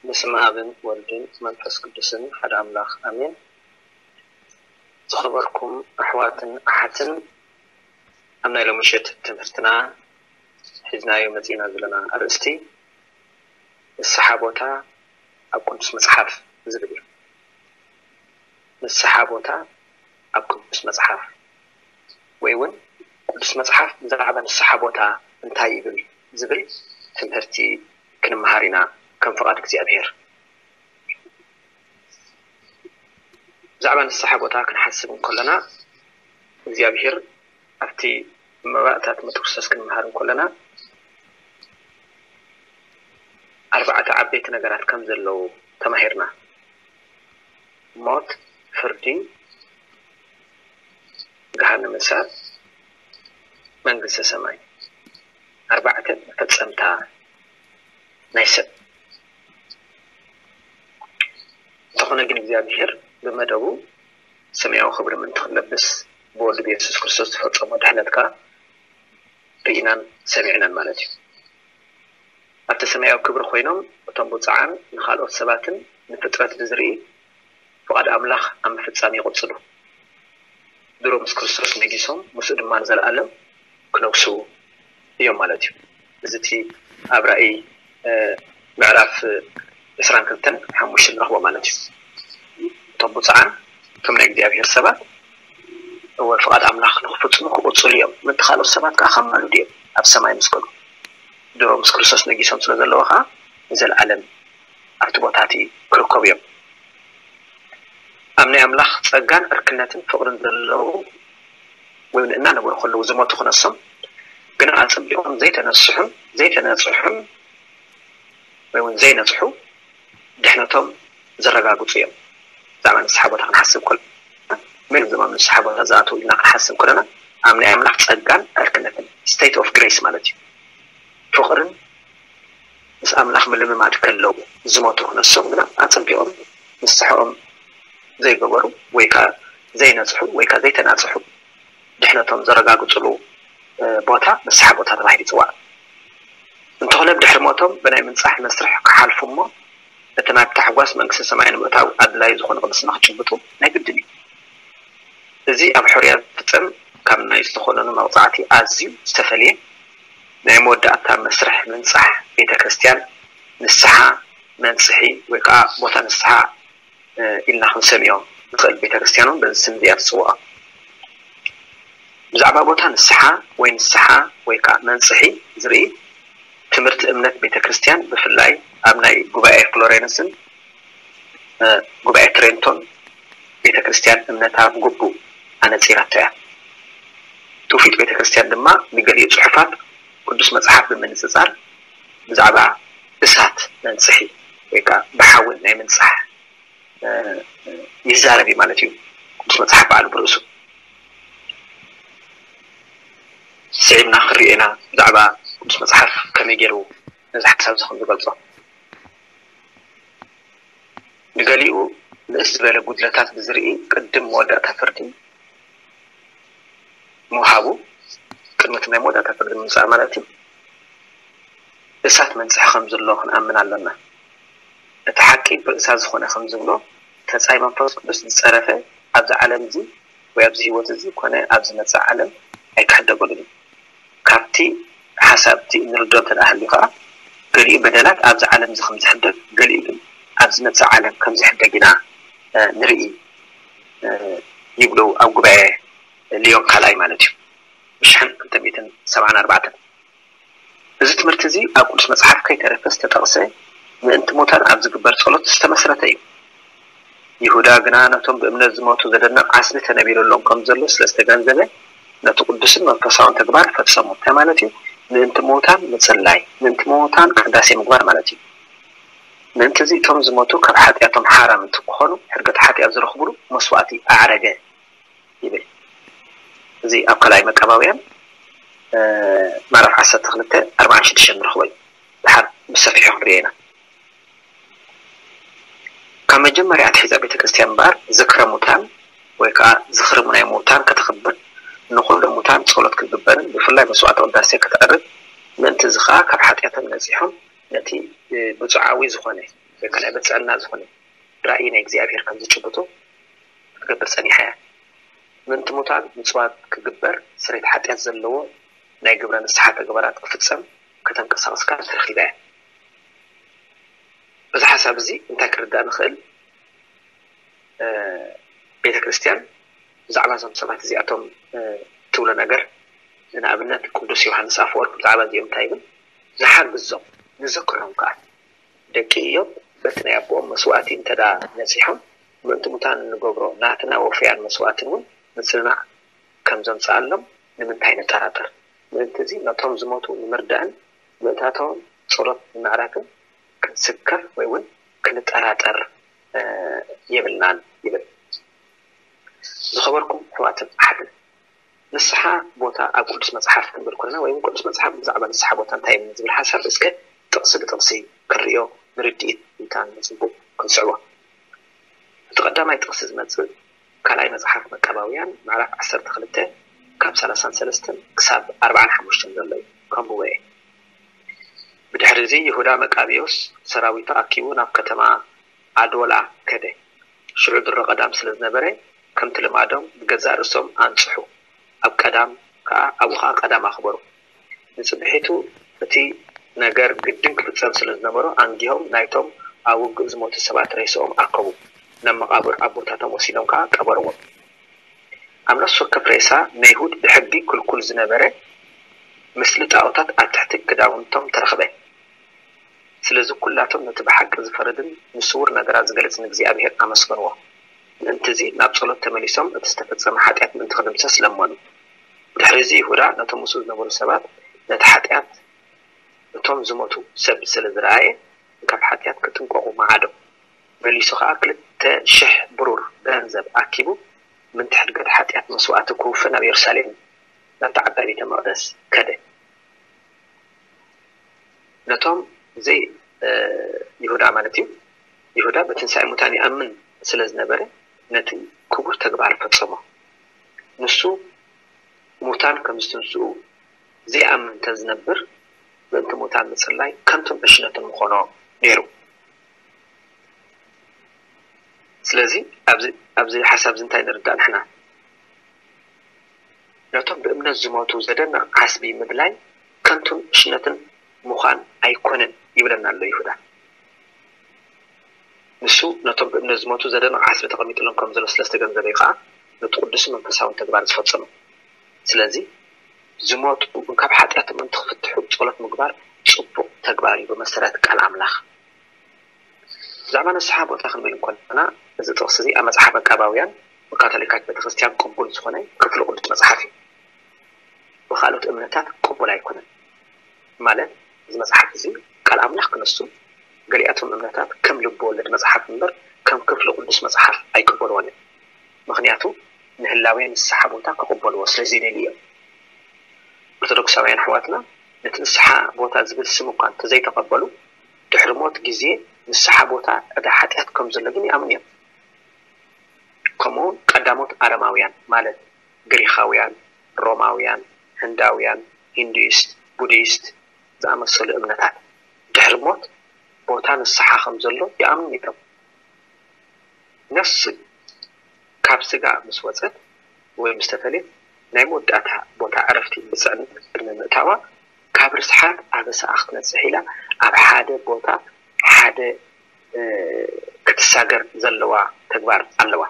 በስመ ኣብን ወልድን መንፈስ ቅዱስን ሓደ ኣምላኽ ኣሜን። ዝኸበርኩም ኣሕዋትን ኣሓትን፣ ኣብ ናይ ሎምሸት ትምህርትና ሒዝናዮ መጺና ዘለና ኣርእስቲ ንስሓ ቦታ ኣብ ቅዱስ መጽሓፍ ዝብል እዩ። ንስሓ ቦታ ኣብ ቅዱስ መጽሓፍ ወይ እውን ቅዱስ መጽሓፍ ብዛዕባ ንስሓ ቦታ እንታይ ይብል ዝብል ትምህርቲ ክንመሃር ኢና ከም ፍቓድ እግዚኣብሔር። ብዛዕባ ንስሓ ቦታ ክንሓስብ እንከለና እግዚኣብሔር ኣብቲ መባእታት መጥክሰስ ክንመሃር እንከለና ኣርባዕተ ዓበይቲ ነገራት ከም ዘለዉ ተማሂርና። ሞት፣ ፍርዲ፣ ገሃነመ እሳት፣ መንግስተ ሰማይ። ኣርባዕተ መፈጸምታ ናይ ሰብ። እንተኾነ ግን እግዚኣብሔር ብመደቡ ሰማያዊ ክብሪ ምእንቲ ክንለብስ ብወልዱ ብየሱስ ክርስቶስ ዝፈጸሞ ድሕነት ከኣ ርኢናን ሰሚዕናን ማለት እዩ። ኣብቲ ሰማያዊ ክብሪ ኮይኖም እቶም ብፁዓን ንኻልኦት ሰባትን ንፍጥረት ብዝርኢ ፍቓድ ኣምላኽ ኣብ ምፍጻም ይቕጽሉ። ድሮ ምስ ክርስቶስ ነጊሶም ምስኡ ድማ ንዘለኣለም ክነግሱ እዮም ማለት እዩ። እዚ እቲ ኣብ ራእይ ምዕራፍ ዕስራን ክልተን ሓሙሽተ ንረኽቦ ማለት እዩ። እቶም ብፁዓን ከም ናይ እግዚኣብሔር ሰባት እወ ፍቓድ ኣምላኽ ንክፍጽሙ ክቕጽሉ እዮም። ምእንቲ ካልኦት ሰባት ከዓ ከማልዱ እዮም ኣብ ሰማይ ምስ ከዱ። ድሮ ምስ ክርስቶስ ነጊሶም ስለ ዘለዉ ከዓ ንዘለኣለም ኣብቲ ቦታ እቲ ክርከቡ እዮም። ኣብ ናይ ኣምላኽ ጸጋን ዕርክነትን ፍቕርን ዘለዉ ወይ እውን እናነበሩ ከለዉ ዝሞቱ ክነሶም ግና ኣጸቢቖም ዘይተነስሑን ዘይተነጽሑን ወይ እውን ዘይነጽሑ ድሕነቶም ዘረጋግጹ እዮም። ብዛዕባ ንስሓ ቦታ ክንሓስብ ከሎ መን እዮም ዘማም ንስሓ ቦታ ዝኣተው ኢልና ክንሓስብ ከለና ኣብ ናይ ኣምላኽ ጸጋን ዕርክነትን state of grace ማለት እዩ። ፍቕርን ምስ ኣምላኽ ምልምማድ ከለዉ ዝሞቱ ክነሶም ግና ኣጸቢቖም ንስሕኦም ዘይገበሩ ወይ ከዓ ዘይነጽሑ ወይ ከዓ ዘይተናጽሑ ድሕነቶም ዘረጋግጽሉ ቦታ ንስሓ ቦታ ተባሂሉ ይጽዋዕ። እንተኾነ ብድሕሪ ሞቶም ብናይ ምንጻሕ መስርሕ ክሓልፉ እሞ እቲ ናብ ታሕጓስ መንግስተ ሰማይ ንምእታው ኣድላይ ዝኾነ ቅድስና ክጭብጡ ናይ ግድን እዩ። እዚ ኣብ ሕርያ ዝፍጸም ካብ ናይ ዝተኾነኑ መቕጻዕቲ ኣዝዩ ዝተፈልየ ናይ መወዳእታ መስርሕ ምንጻሕ ቤተ ክርስቲያን ንስሓ መንጽሒ ወይ ከዓ ቦታ ንስሓ ኢልና ክንሰምዮ ንኽእል። ቤተ ክርስቲያን እውን በዚ ስም እዚኣ ትጽውዖ። ብዛዕባ ቦታ ንስሓ ወይ ንስሓ ወይ ከዓ መንጽሒ ዝርኢ ትምህርቲ እምነት ቤተ ክርስቲያን ብፍላይ ኣብ ናይ ጉባኤ ፍሎሬንስን ጉባኤ ትሬንቶን ቤተ ክርስቲያን እምነታ ብግቡእ ኣነጺራቶ እያ። ትውፊት ቤተ ክርስቲያን ድማ ንገሊኡ ጽሑፋት ቅዱስ መጽሓፍ ብምንጽጻር ብዛዕባ እሳት መንጽሒ ወይ ከዓ ብሓዊ ናይ ምንጻሕ ይዛረብ እዩ ማለት እዩ። ቅዱስ መጽሓፍ በዓሉ ብርእሱ ስዒብና ክንሪኦ ኢና ብዛዕባ ቅዱስ መጽሓፍ ከመይ ገይሩ ነዚ ሓሳብ እዚ ከም ዝገልጾ። ንገሊኡ ንእስ ዝበለ ጉድለታት ብዝርኢ ቅድም መወዳእታ ፍርዲ ምውሃቡ ቅድሚ እቲ ናይ መወዳእታ ፍርዲ ምምፃእ ማለት እዩ። እሳት መንፅሒ ከም ዘሎ ክንኣምን ኣለና። እቲ ሓቂ ብርእሳ ዝኾነ ከም ዝብሎ ተፃይ መንፈስ ቅዱስ ዝፀረፈ ኣብዚ ዓለም እዚ ወይ ኣብዚ ህይወት እዚ ኮነ ኣብ ዝመፅእ ዓለም ኣይክሕደገሉን እዩ። ካብቲ ሓሳብ እቲ እንርዶ እንተ ደኣ ሃልዩ ከዓ ገሊኡ በደላት ኣብዚ ዓለም እዚ ከም ዝሕደግ ገሊኡ ግን ኣብ ዝመፅእ ዓለም ከም ዝሕደግ ኢና ንርኢ ይብሉ ኣብ ጉባኤ ሊዮን ካልኣይ ማለት እዩ ብሽሕን ክልተ ሚእትን ሰብዓን ኣርባዕተን። እዚ ትምህርቲ እዚ ኣብ ቅዱስ መጽሓፍ ከይተረፈ ዝተጠቕሰ ምእንቲ ሙታን ኣብ ዝግበር ጸሎት ዝተመስረተ እዩ። ይሁዳ ግና ነቶም ብእምነት ዝሞቱ ዘደንቕ ዓስቢ ተነቢሩሎም ከም ዘሎ ስለ ዝተገንዘበ ነቲ ቅዱስን መንፈሳውን ተግባር ፈጸሞ። እንታይ ማለት እዩ? ምእንቲ ሙታን ምጽላይ፣ ምእንቲ ሙታን ቅዳሴ ምግባር ማለት እዩ። ምእንቲ እዚ እቶም ዝሞቱ ካብ ሓጢኣቶም ሓራ ምእንቲ ክኾኑ ሕርገት ሓጢኣት ዝረኽብሉ መስዋእቲ ኣዕረገ። ይብል። እዚ ኣብ ካልኣይ መቃባውያን ምዕራፍ ዓሰርተ ክልተ ኣርባዓን ሽዱሽተን ንረኽቦ እዩ። ድሓር ብሰፊሑ ክንሪኦ ኢና። ካብ መጀመርያ ኣትሒዛ ቤተ ክርስቲያን እምበኣር ዝክረ ሙታን ወይ ከዓ ዝኽሪ ናይ ሙታን ከተኽብር ንኹሎም ሙታን ጸሎት ክግበርን ብፍላይ መስዋዕተ ቅዳሴ ከተዕርግ ምእንቲ እዚ ከዓ ካብ ሓጢኣቶም ነጺሖም ነቲ ብፁዓዊ ዝኾነ ወይ ከዓ ናይ ብፅዕና ዝኾነ ራእይ ናይ እግዚኣብሔር ከም ዝጭብጡ ክትገብር ጸኒሓ እያ። ምእንቲ ሙታን ምጽዋት ክግበር፣ ስርየት ሓጢኣት ዘለዎ ናይ ግብረ ንስሓ ተግባራት ክፍጸም ከተንቀሳቕስ ከኣ ተረኺባ እያ። በዚ ሓሳብ እዚ እንታይ ክርዳእ ንኽእል? ቤተ ክርስቲያን ብዛዕባ እዞም ሰባት እዚኣቶም ትብሎ ነገር፣ ንኣብነት ቅዱስ ዮሃንስ ኣፈወርቅ ብዛዕባ እዚኦም እንታይ ይብል? ንሓግዞም፣ ንዘክሮም ከኣ፣ ደቂ እዮም፣ በቲ ናይ ኣቦኦም መስዋእቲ እንተ ደኣ ነጺሖም፣ ምእንቲ ሙታን እንገብሮ ናትና ወፍያን መስዋእትን እውን ምጽንናዕ ከም ዘምጽኣሎም ንምንታይ ንጠራጠር? ምእንቲ እዚ ነቶም ዝሞቱ ንምርዳእን ምእታቶም ጸሎት ንምዕራፍን ክንስከፍ ወይ እውን ክንጠራጠር የብልናን ይብል። ዝኸበርኩም ኣሕዋትን ኣሓትን፣ ንስሓ ቦታ ኣብ ቅዱስ መጽሓፍ ክንብል ከለና፣ ወይ እውን ቅዱስ መጽሓፍ ብዛዕባ ንስሓ ቦታ እንታይ እዩ ዝብል ሓሳብ እስከ ጥቕሲ ብጥቕሲ ክንርእዮ ንርድኢት ምእንታን ንጽቡቕ ክንስዕቦ። እቲ ቀዳማይ ጥቕሲ ዝመጽእ ካልኣይ መጽሓፍ መቃባውያን ምዕራፍ ዓሰርተ ክልተ ካብ ሰላሳን ሰለስተን ክሳብ ኣርባዓን ሓሙሽተን ዘሎ እዩ። ከንብቦ እየ። ብድሕሪ እዚ ይሁዳ መቃቢዎስ ሰራዊቱ ኣኪቡ ናብ ከተማ ኣዶላ ከደ። ሽዑ ድሮ ቀዳም ስለ ዝነበረ፣ ከምቲ ልማዶም ብገዛእ ርእሶም ኣንጽሑ፣ ኣብ ቀዳም ከኣ፣ ኣብኡ ኸኣ ቀዳም ኣኽበሩ። ንጽብሒቱ እቲ ነገር ግድን ክፍጸም ስለ ዝነበሮ፣ ኣንጊሆም ናይቶም ኣብ ውግእ ዝሞቱ ሰባት ሬሳኦም ኣከቡ፣ ናብ መቓብር ኣቦታቶም ወሲዶም ከኣ ቀበርዎም። ኣብ ነፍሲ ወከፍ ሬሳ ንኣይሁድ ብሕጊ ክልኩል ዝነበረ ምስሊ ጣኦታት ኣብ ትሕቲ ክዳውንቶም ተረኽበ። ስለዚ ኩላቶም ነቲ ብሓቂ ዝፈርድን ንስዉር ነገራት ዝገልጽን እግዚኣብሄር ኣመስገንዎ። ምእንቲ እዚ ናብ ጸሎት ተመሊሶም እቲ ዝተፈጸመ ሓጢኣት ምእንቲ ክድምሰስ ለመኑ። ድሕሪ እዚ ይሁዳ ነቶም ምስኡ ዝነበሩ ሰባት ነቲ ሓጢኣት እቶም ዝሞቱ ሰብ ስለ ዝረኣየ ካብ ሓጢኣት ክጥንቀቑ መዓዶ። መሊሱ ኸኣ ክልተ ሽሕ ብሩር ገንዘብ ኣኪቡ ምእንቲ ሕድገት ሓጢኣት መስዋእቲ ክውፈ ናብ የሩሳሌም ናብታ ዓባይ ቤተ መቕደስ ከደ። ነቶም ዘይ ይሁዳ ማለት እዩ። ይሁዳ ብትንሳኤ ሙታን ይኣምን ስለ ዝነበረ ነቲ ክቡር ተግባር ፈጸሞ። ንሱ ሙታን ከም ዝትንስኡ ዘይኣምን እንተዝነብር ምእንቲ ሙታን ምጽላይ ከንቱን ዕሽነትን ምኾኖ ነይሩ። ስለዚ ኣብዚ ሓሳብ እዚ እንታይ ንርዳእ ንሕና? ነቶም ብእምነት ዝሞቱ ዘደንቕ ዓስቢ ምድላይ ከንቱን ዕሽነትን ምዃን ኣይኮነን ይብለና ኣሎ ይሁዳ። ንሱ ነቶም ብእምነት ዝሞቱ ዘደንቕ ዓስቢ ተቐሚጥሎም ከም ዘሎ ስለ ዝተገንዘበ እዩ ከኣ ነቲ ቅዱስን መንፈሳውን ተግባር ዝፈጸመ። ስለዚ ዝሞቱ ካብ ሓጢኣቶም ምእንቲ ክፍትሑ ጸሎት ምግባር ጽቡቕ ተግባር እዩ ብመሰረት ቃል ኣምላኽ። ብዛዕባ ንስሓ ቦታ ክንብል እንከለና፣ እዚ ጥቕሲ እዚ ኣብ መጽሓፍ መቃባውያን ብካቶሊካት ቤተክርስትያን ቅቡል ዝኾነ ክፍሊ ቅዱስ መጽሓፍ እዩ። ብኻልኦት እምነታት ቅቡል ኣይኮነን። ማለት እዚ መጽሓፍ እዚ ቃል ኣምላኽ ክነሱ፣ ገሊኣቶም እምነታት ከም ልቢ ወለድ መጽሓፍ እምበር ከም ክፍሊ ቅዱስ መጽሓፍ ኣይቅበልዎን እዮም። ምኽንያቱ ንህላዌ ንስሓ ቦታ ክቕበልዎ ስለ ዘይደልዩ እዮም። ኦርቶዶክሳውያን ኣሕዋትና ነቲ ንስሓ ቦታ ዝብል ስም እኳ እንተዘይተቐበሉ፣ ድሕሪ ሞት ግዜ ንስሓ ቦታ ዕዳ ሓጢኣት ከም ዘሎ ግን ይኣምኑ እዮም። ከምኡውን ቀዳሞት ኣረማውያን ማለት ግሪኻውያን፣ ሮማውያን፣ ህንዳውያን፣ ሂንዱይስት፣ ቡዲስት ዝኣመሰሉ እምነታት ድሕሪ ሞት ቦታ ንስሓ ከም ዘሎ ይኣምኑ ነይሮም። ነፍሲ ካብ ስጋ ምስ ወጸት ወይ ምስ ተፈልየት ናይ መወዳእታ ቦታ ዕረፍቲ ብጽዕነት ቅድሚ ምእታዋ ካብ ርስሓት ኣበሳኣ ክትነጽሕ ኢላ ኣብ ሓደ ቦታ ሓደ ክትሳገር ዘለዋ ተግባር ኣለዋ።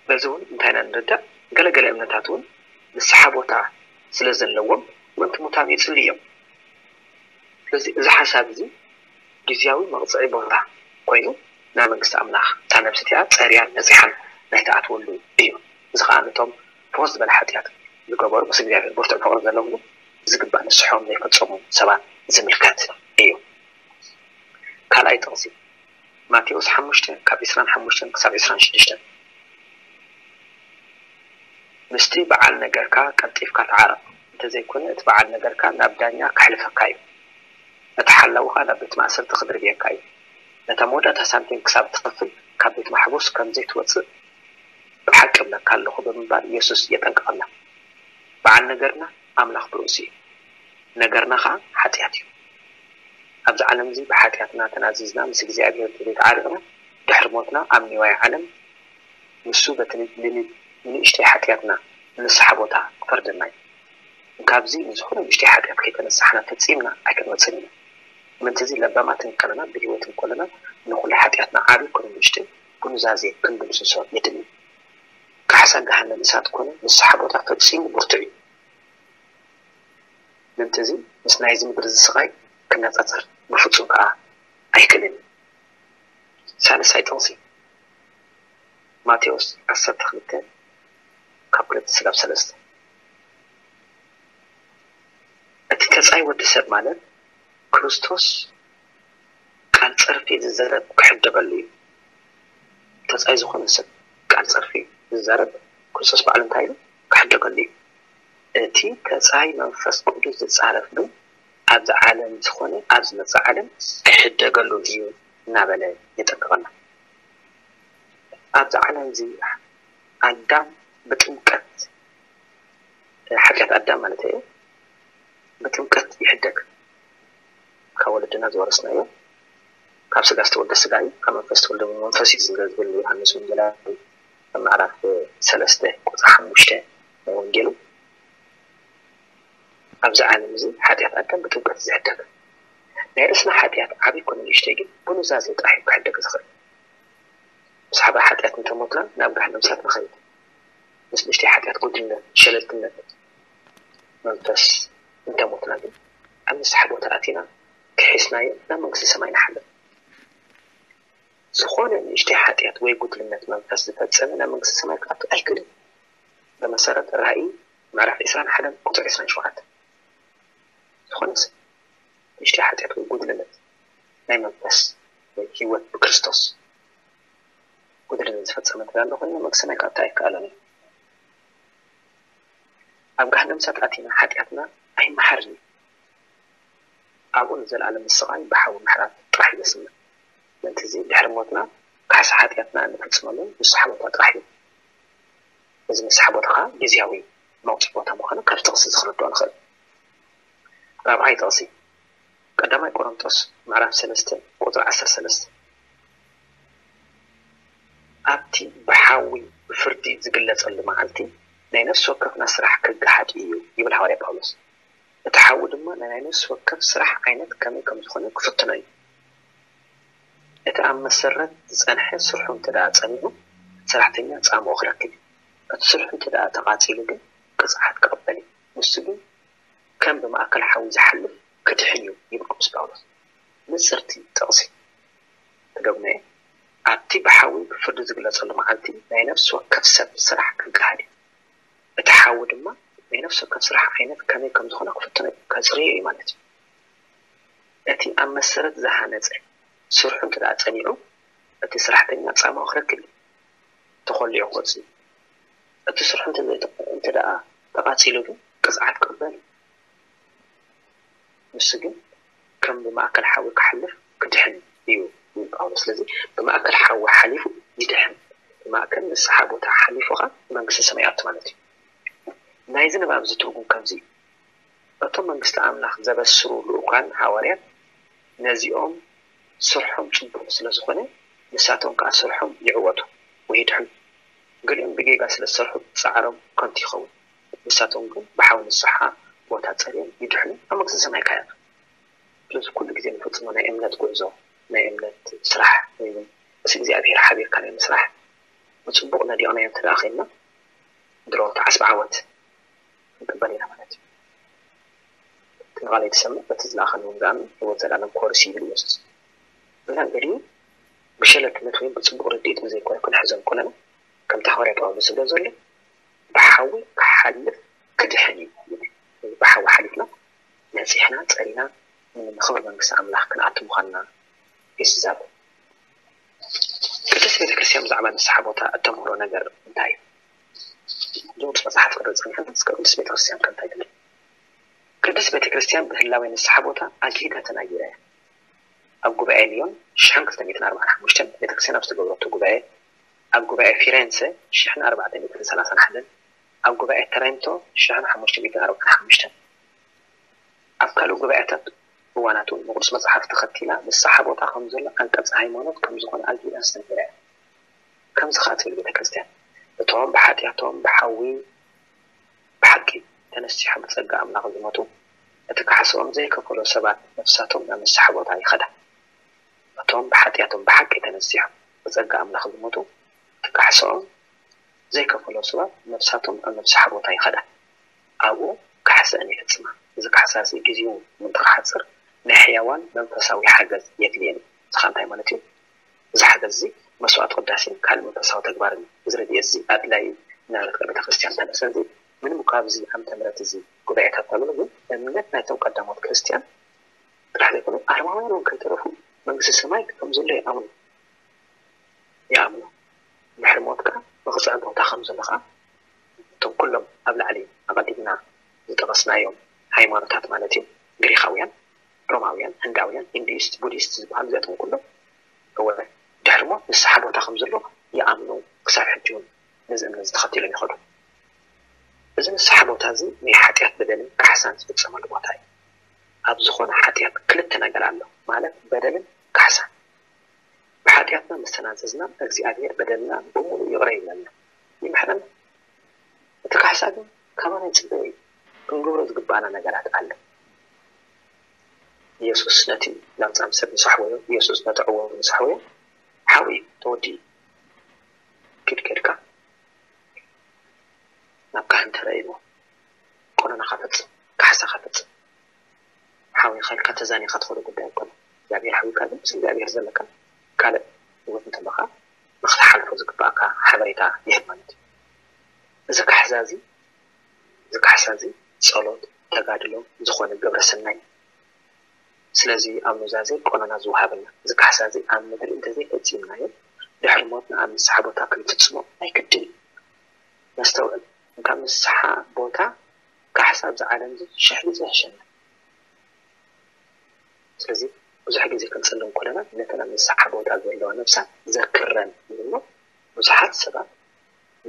በዚ እውን እንታይ ኢና ንርዳእ? ገለገለ እምነታት እውን ንስሓ ቦታ ስለ ዘለዎም ምእንቲ ሙታን ይጽልዩ እዮም። ስለዚ እዚ ሓሳብ እዚ ግዝያዊ መቕጽዒ ቦታ ኮይኑ ናብ መንግስቲ ኣምላኽ እታ ነብሲ እቲኣ ጸርያን ነጺሓን ናይ ትኣትወሉ እዩ። እዚ ኸኣ ነቶም ፍኹስ ዝበለ ሓጢኣት ዝገበሩ ምስ እግዚኣብሔር ብርቱዕ ፍቕሪ ዘለዎም ዝግባእ ንስሕኦም ዘይፈጸሙ ሰባት ዝምልከት እዩ። ካልኣይ ጥቕሲ ማቴዎስ ሓሙሽተ ካብ ዕስራን ሓሙሽተን ክሳብ ዕስራን ሽዱሽተን። ምስቲ በዓል ነገርካ ቀልጢፍካ ተዓረቕ፣ እንተዘይኮነ እቲ በዓል ነገርካ ናብ ዳኛ ከሕልፈካ እዩ፣ ነቲ ሓላዊ ኸኣ ናብ ቤት ማእሰርቲ ክድርብየካ እዩ። ነታ መወዳእታ ሳንቲም ክሳብ እትኸፍል ካብ ቤት ማሕቡስ ከም ዘይትወጽእ ብሓቂ እብለካ ኣለኹ ብምባል ኢየሱስ የጠንቅቐና። በዓል ነገርና ኣምላኽ ብርእሱ እዩ። ነገርና ኸዓ ሓጢኣት እዩ። ኣብዚ ዓለም እዚ ብሓጢኣትና ተናዚዝና ምስ እግዚኣብሔር ተዘይተዓሪቕና ድሕሪ ሞትና ኣብ ንዋይ ዓለም ንሱ በቲ ንንእሽተይ ሓጢኣትና ንንስሓ ቦታ ክፈርደና እዩ። ካብዚ ንዝኾነ ንእሽተይ ሓጢኣት ከይተነሳሕና ፈጺምና ኣይክንወጽን ኢና። ምእንቲ እዚ ለባማት እንከለና ብህይወት እንከለና ንኹሉ ሓጢኣትና ዓብዪ ኮነ ንእሽተይ ብኑዛዜ ክንድምስሶ የድሊ። ካሕሳ ገሃነም እሳት ኮነ ንስሓ ቦታ ፈጺሙ ብርቱዕ እዩ። ምእንቲ እዚ ምስ ናይዚ ምድሪ እዚ ስቓይ ክነጻጸር ብፍጹም ከኣ ኣይክእልን እዩ። ሳልሳይ ጥቕሲ ማቴዎስ ዓሰርተ ክልተ ካብ ክልተ ስጋብ ሰለስተ እቲ ተጻይ ወዲ ሰብ ማለት ክርስቶስ ቃል ጸርፊ ዝዘረብ ክሕደገሉ እዩ። ተጻይ ዝኾነ ሰብ ቃል ጸርፊ ዝዛረብ ክርስቶስ ባዕሉ እንታይ ኢሉ ክሕደገሉ እዩ። እቲ ተጻይ መንፈስ ቅዱስ ዝጻረፍ ግን ኣብዚ ዓለም ዝኾነ ኣብ ዝመጽእ ዓለም ክሕደገሉ እዩ እናበለ የጠንቅቐና። ኣብዚ ዓለም እዚ ኣዳም ብጥምቀት ሓጢኣት ኣዳም ማለት እዩ ብጥምቀት ይሕደግ። ካብ ወለድና ዝወረስናዮ ካብ ስጋ ዝተወልደ ስጋ እዩ፣ ካብ መንፈስ ዝተወልደ መንፈስ እዩ ዝብል ዮሃንስ ወንጌላዊ ኣብ ምዕራፍ ሰለስተ ቁፅሪ ሓሙሽተ ናይ ወንጌሉ። ኣብዚ ዓለም እዚ ሓጢኣት ኣዳም ብጥምቀት ዝሕደግ ናይ ርእስና ሓጢኣት ዓብዪ ኮነ ንእሽተይ ግን ብኑዛዜ ጥራሕ እዩ ክሕደግ ዝኽእል። ብዛዕባ ሓጢኣት እንተሞትና ናብ ገሃነም እሳት ንኸይድ ምስ ንእሽተይ ሓጢኣት ጉድልነት ሸለልትነት መንፈስ እንተሞትና ግን ኣብ ንስሓ ቦታ ኣቲና ክሒስናዮ ናብ መንግስቲ ሰማይ ንሓልፍ። ዝኾነ ንእሽተይ ሓጢኣት ወይ ጉድልነት መንፈስ ዝፈጸመ ናብ መንግስቲ ሰማይ ክኣቱ ኣይክእልን። ብመሰረት ራእይ ምዕራፍ ዕስራን ሓደን ቁፅሪ ዕስራን ሸውዓተን ዝኾነ ሰብ ንእሽተይ ሓጢኣት ወይ ጉድልነት ናይ መንፈስ ወይ ህይወት ብክርስቶስ ጉድልነት ዝፈጸመ እንተ ኣሎ ኮይኑ መንግስቲ ሰማይ ክኣቱ ኣይከኣለን እዩ። ኣብ ገሃነም እሳት ኣቲና ሓጢኣትና ኣይመሓርን እዩ። ኣብኡ ንዘለኣለም ምስቓይ ብሓዊ ምሕራት ጥራሕ እዩ ዘስምዕ። ምእንቲ እዚ ድሕሪ ሞትና ካሕሳ ሓጢኣትና እንፍጽመሉ ንስሓ ቦታ ጥራሕ እዩ። እዚ ንስሓ ቦታ ኸዓ ግዝያዊ መውፅኢ ቦታ ምዃኑ ካብቲ ጥቕሲ እዚ ክንርድኦ ንኽእል። ራብዓይ ጥቕሲ ቀዳማይ ቆሮንጦስ ምዕራፍ ሰለስተ ቁፅሪ ዓሰርተ ሰለስተ ኣብቲ ብሓዊ ብፍርዲ ዝግለጸሉ መዓልቲ ናይ ነፍሲ ወከፍና ስራሕ ክገሃድ እዩ ይብል ሃዋርያ ጳውሎስ። እቲ ሓዊ ድማ ናይ ነፍሲ ወከፍ ስራሕ ዓይነት ከመይ ከም ዝኾነ ክፍትኖ እዩ። እቲ ኣብ መሰረት ዝጸንሐ ስርሑ እንተ ደኣ ጸኒዑ፣ ሰራሕተኛ ጻምኡ ክረክብ እዩ። እቲ ስርሑ እንተ ደኣ ተቓጺሉ ግን ቅጽዓት ክቕበል እዩ። ንሱ ግን ከም ብማእከል ሓዊ ዝሓልፍ ክድሕን እዩ ይብል ቅዱስ ጳውሎስ። ንጽርቲ ጥቕሲ ክደግሞ እየ። ኣብቲ ብሓዊ ብፍርዲ ዝግለጸሉ መዓልቲ ናይ ነፍሲ ወከፍ ሰብ ስራሕ ክገሃድ እዩ። እቲ ሓዊ ድማ ናይ ነፍሲ ወከፍ ስራሕ ዓይነት ከመይ ከም ዝኾነ ክፍትኖ እዩ፣ ከጽርዮ እዩ ማለት እዩ። እቲ ኣብ መሰረት ዝሃነጸ ስርሑ እንተ ደኣ ጸኒዑ፣ እቲ ስራሕተኛ ጻማኡ ክረክብ እዩ፣ ተኾሊዑ ክወጽእ እዩ። እቲ ስርሑ እንተ ደኣ ተቓጺሉ ግን ቅጽዓት ክቕበል እዩ። ንሱ ግን ከም ብማእከል ሓዊ ክሓልፍ ክድሕን እዩ ይብል ጳውሎስ። ስለዚ ብማእከል ሓዊ ሓሊፉ ይድሕን፣ ብማእከል ንስሓ ቦታ ሓሊፉ ኸዓ መንግስቲ ሰማይ ይኣቱ ማለት እዩ። ናይዚ ንባብ እዚ ትርጉም ከምዚ እዩ። እቶም መንግስቲ ኣምላኽ ዘበስሩ ልኡካን ሃዋርያት ነዚኦም ስርሖም ጽቡቕ ስለ ዝኾነ ንሳቶም ከኣ ስርሖም ይዕወቱ ወይ ይድሕኑ። ገሊኦም ብጌጋ ስለ ዝሰርሑ ጻዕሮም ከንቱ ይኸውን። ንሳቶም ግን ብሓዊ ንስሓ ቦታ ጸርዮም ይድሕኑ ኣብ መንግስቲ ሰማይ ከኣ ይኣትዉ። ስለዚ ኩሉ ግዜ ንፍጽሞ ናይ እምነት ጉዕዞ ናይ እምነት ስራሕ ወይ እውን ምስ እግዚኣብሔር ሓቢርካ ናይ ምስራሕ ብጽቡቕ ነዲቕናዮ እንተ ደኣ ኸይንና ድሮ ተዓስቢ ዓወት ክንቅበል ኢና ማለት እዩ። እቲ ንቓለይ ትሰምዕ በቲ ዝለኣኸኒ እውን ዝኣምን ህይወት ዘለኣለም ክወርስ እዩ ይብል ኢየሱስ። ብላን ገዲኡ ብሸለልትነት ወይም ብጽቡቕ ርድኢት ብዘይኮነ ክንሕዞ እንኮለና ከምቲ ሃዋርያ ጳውሎስ ዝብሎ ዘሎ ብሓዊ ክሓልፍ ክድሕን እዩ ይብል። ብሓዊ ሓሊፍና ነጺሕና ጸሪና ንኽብሪ መንግስቲ ኣምላኽ ክንኣቱ ምዃንና እዩ ዝዛረብ። ቅድስት ቤተ ክርስቲያን ብዛዕባ ንስሓ ቦታ እተምህሮ ነገር እንታይ እዩ? እዚ ቅዱስ መጽሓፍ ቅዱስ ጸኒሕና እስከ ቅድስት ቤተ ክርስቲያን ከ እንታይ ትብል? ቅድስት ቤተ ክርስቲያን ብህላዌ ንስሓ ቦታ ኣግሂዳ ተናጊራ እያ። ኣብ ጉባኤ ልዮን ሽሕን ክልተ ሚእትን ኣርባዓን ሓሙሽተን ቤተ ክርስቲያን ኣብ ዝተገብረቶ ጉባኤ፣ ኣብ ጉባኤ ፊሬንሰ ሽሕን ኣርባዕተ ሚእትን ሰላሳን ሓደን፣ ኣብ ጉባኤ ተረንቶ ሽሕን ሓሙሽተ ሚእትን ኣርባዓን ሓሙሽተን፣ ኣብ ካልእ ጉባኤታት እዋናት እውን ንቕዱስ መጽሓፍ ተኸቲላ ንስሓ ቦታ ከም ዘሎ ዓንቀጽ ሃይማኖት ከም ዝኾነ ኣልጊዳ ኣስተምህራ እያ። ከምዚ ኸኣ ትብል ቤተ ክርስቲያን፣ እቶም ብሓጢኣቶም ብሓዊ ብሓቂ ተነሲሖም ብጸጋ ኣምላኽ ዝሞቱ፣ እቲ ካሕስኦም ዘይከፈሎ ሰባት ነፍሳቶም ናብ ንስሓ ቦታ ይኸዳ። እቶም ብሓጢኣቶም ብሓቂ ተነሲሖም ብጸጋ ኣምላኽ ዝሞቱ፣ እቲ ካሕስኦም ዘይከፈሎ ሰባት ነፍሳቶም ኣብ ነፍስሓ ቦታ ይኸዳ። ኣብኡ ካሕሰአን ይፍጽማ። እዚ ካሕሳ እዚ ግዜኡ ምእንቲ ክሓጽር ናይ ሕያዋን መንፈሳዊ ሓገዝ የድልየን እዩ። እዚ ኸኣ እንታይ ማለት እዩ? እዚ ሓገዝ እዚ መስዋዕት ቅዳሴን ካልእ መንፈሳዊ ተግባርን እዩ። እዚ ረድኤት እዚ ኣድላይ እዩ እናበለት ቤተ ክርስቲያን ተነሰ። እዚ ምንም እኳ ኣብዚ ዓመተ ምህረት እዚ ጉባኤታት ተብሎ፣ ግን እምነት ናይቶም ቀዳሞት ክርስቲያን ጥራሕ ዘይኮነ ኣረማውያን እውን ከይተረፉ መንግስቲ ሰማይ ከም ዘሎ ይኣምኑ። ይኣምኑ። ድሕሪ ሞት ከዓ መቕፅዒ ቦታ ከም ዘሎ ከዓ እቶም ኩሎም ኣብ ላዕሊ ኣቐዲምና ዝጠቐስናዮም ሃይማኖታት ማለት እዩ፣ ግሪኻውያን፣ ሮማውያን፣ ህንዳውያን፣ ሂንዱይስት፣ ቡዲስት ዝበሃሉ እዚኣቶም ኩሎም እወ ድሕሪ ሞት ንስሓ ቦታ ከም ዘሎ ይኣምኑ። ክሳብ ሕጂ እውን ነዚ እምነት ዝተኸተሎም ይኸዱ። እዚ ንስሓ ቦታ እዚ ናይ ሓጢኣት በደልን ካሕሳን ዝፍፀመሉ ቦታ እዩ። ኣብ ዝኾነ ሓጢኣት ክልተ ነገር ኣሎ ማለት በደልን ካሕሳን። ብሓጢኣትና ምስ ተናዘዝና እግዚኣብሔር በደልና ብምሉእ ይቕረ ይብለና፣ ይምሕረና። እቲ ካሕሳ ግን ካባና ይፅበዮ እዩ። ክንገብሮ ዝግባኣና ነገራት ኣሎ። ኢየሱስ ነቲ ለምጻም ሰብ ምስ ኣሕወዮ፣ ኢየሱስ ነቲ ዕዉር ምስ ኣሕወዮ ሓዊ እዩ፣ ተወዲኡ እዩ። ኪድ ኬድካ ናብ ካህን ተረኢዎ ቆነናኻ ፈጽም፣ ካሕሳኻ ፈጽም። ሓዊኻ ኢልካ ተዛኒኻ ትኸዶ ጉዳይ ኣይኮነን። እግዚኣብሔር ሓዊካ ግን ምስ እግዚኣብሔር ዘለካ ካልእ ህይወት እንተለካ ንክትሓልፎ ዝግባእካ ሓበሬታ ይህብ ማለት እዩ። እዚ ካሕሳ እዚ እዚ ካሕሳ እዚ ጸሎት፣ ተጋድሎ፣ ዝኾነ ግብረ ሰናይ እዩ። ስለዚ ኣብ ኑዛዜ ቆነና ዝወሃበና እዚ ካሕሳ እዚ ኣብ ምድሪ እንተዘይፈጺምናዮ ድሕሪ ሞትና ኣብ ንስሓ ቦታ ክንፍጽሞ ኣይክድን እዩ። ነስተውዕል፣ ካብ ንስሓ ቦታ ካሕሳ ኣብዚ ዓለም እዚ ሽሕ ግዜ ይሕሸና። ስለዚ ብዙሕ ግዜ ክንጽሊ እንከለና ነተን ኣብ ንስሓ ቦታ ዘለዋ ነፍሳት ዘክረን ይብሎ። ብዙሓት ሰባት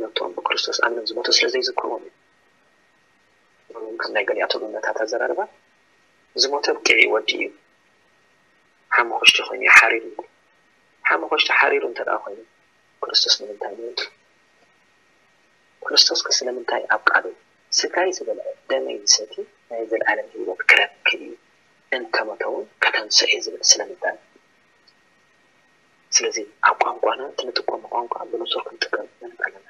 ነቶም ብክርስቶስ ኣምኖም ዝሞቱ ስለ ዘይዝክርዎም እዩ። ከም ናይ ገሊኣቶም እምነታት ኣዘራርባ ዝሞተ ኣብቂዑ እዩ፣ ወዲኡ እዩ፣ ሓሙኽሽቲ ኮይኑ እዩ፣ ሓሪሩ እዩ። ሓሙኽሽቲ ሓሪሩ እንተ ደኣ ኮይኑ ክርስቶስ ንምንታይ ሞይቱ? ክርስቶስ ከ ስለምንታይ ኣብ ቃሉ ስጋይ ዝበልዐ ደመይ ዝሰቲ ናይ ዘለኣለም ህይወት ክረክብ እዩ፣ እንተሞተ እውን ከተንስእ እዩ ዝብል ስለምንታይ? ስለዚ ኣብ ቋንቋና እቲ ንጥቀሞ ቋንቋ ብንጹር ክንጥቀም ንኽእል ኣለና።